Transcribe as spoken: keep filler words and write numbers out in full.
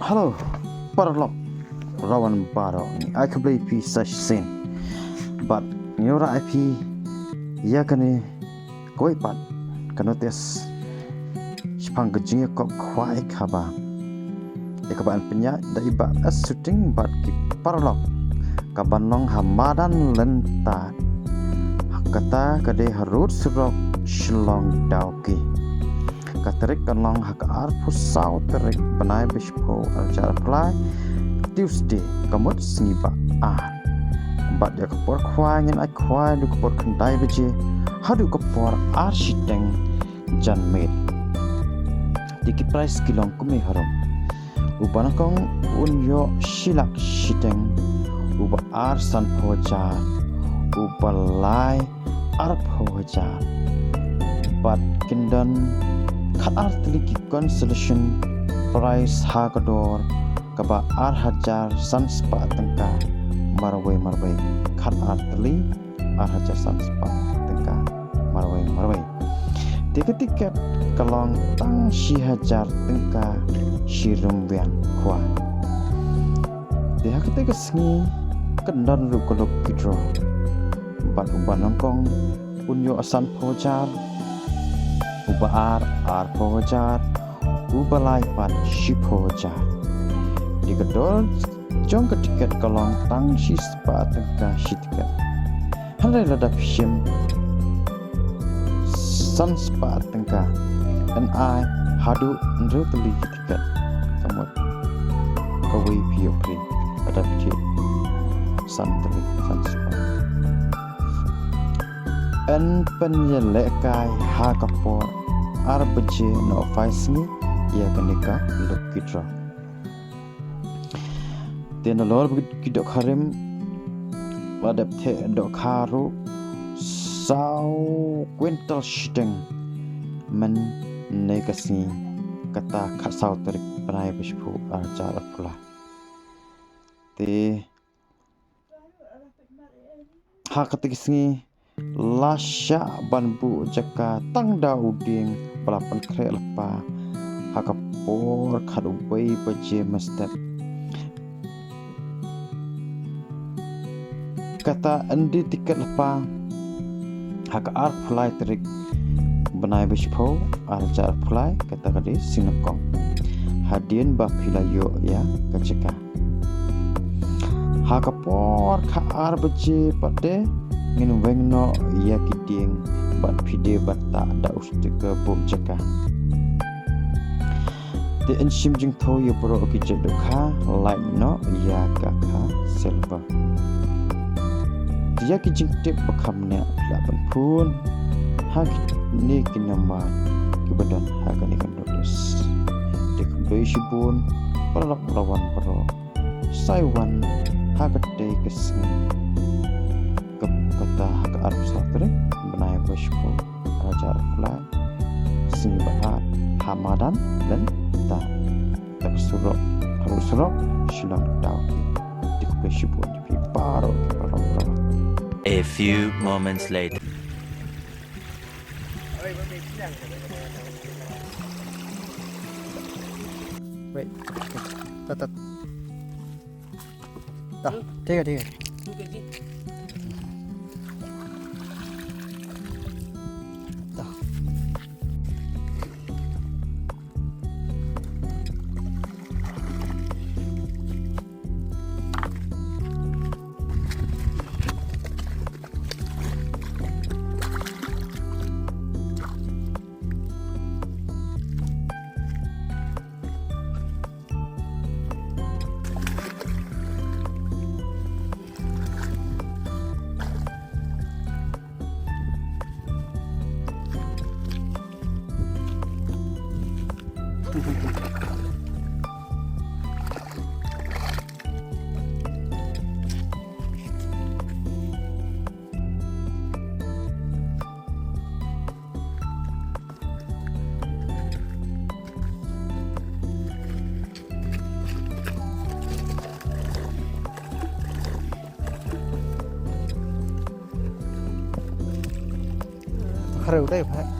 Hello, paralok rawan baroh, ngi ai khublei ïa phi sa shisien. Bad ngi ïoh rah ïa phi ïa kane kawei pat ka notice shaphang ka jingïakop khwai kaba ïa kaba yn pynïaid da i Bah S Suting bad ki paralok, kaban long ha madan Lynta. Kata ka dei ha rud surok Shillong Dawki. Ka tarik kan long ha ka arphew saw tarik bnai ba shiphew arhajar arphew lai, Tuesday, ka mut sngi ba ar. Bad ïa ka por khwai ngin ai khwai naduh ka por khyndai baje haduh ka por ar shiteng janmiet. Te ki prize ki long kumne harum. Uba nyngkong un ïoh shi lak shiteng, uba ar sanphew hajar, uba lai arphew hajar. Bad kin don khatar tylli ki consolation prize ha ka dor kaba ar hajar san spah tyngka marwei marwei. Khatar tylli ar hajar san spah tyngka marwei marwei. Te ka tiket ka long tang shi hajar tyngka shi rymwiang khwai. Te ha kata ka sngi kan don ruh ka lucky draw. Bad uba nyngkong un ïoh sanphew hajar, uba ar arphew hajar, uba lai pat shiphew hajar. Te ka dor jong ka tiket ka long tang shi spah tyngka shi tiket. Hynrei lada phi shim san spah tyngka, yn ai haduh hynriew tylli ki tiket. Ka mut kawei phi ïoh free lada phi shim san tylli, san spah. Yn pynïalehkai ha ka por ar baje nohphai sngi ïa kane ka lucky draw. Te nalor ba ki dohkha rim la dep theh dohkha ruh saw kwintal shiteng mynne ka sngi, kata khatsaw tarik bnai ba shiphew arhajar arphew lai. Te ha kata ka sngi la shah ban buh jaka tang da u dieng ba la pynkhreh lypa ha ka por khatwei baje mynstep. Kata yn die tiket lypa ha ka arphew lai tarik bnai ba shiphew arhajar arphew lai, kata ka dei sngi nyngkong, hadien ba phi la ïoh ïa ka jaka. Ha ka por khatar baje pat te ngin weng noh ïa ki dieng bad phi dei ban tah da u sticker buh jaka. Te yn shim jingthaw ïa baroh ki jait dohkha, lait noh ïa ka kha silver. Te ïa ki jingtip ba kham neh phi lah ban phone ha kine ki number kiba don ha kane ka notice. Te khublei shibun paralok rawan baroh. Sa ïa wan ha katei ka sngi. Ka, kata ha ka arphew saw tarik bnai ba shiphew arhajar arphew lai, sngi ba ar, ha madan Lynta. Te ka surok, ha rud surok Shillong Dawki. Te khublei shibun ïa phi baroh, baroh, baroh. A few moments later. Wait. Tat, tat. Dah, tiga, tiga. Dah. Khareu dei, Pak.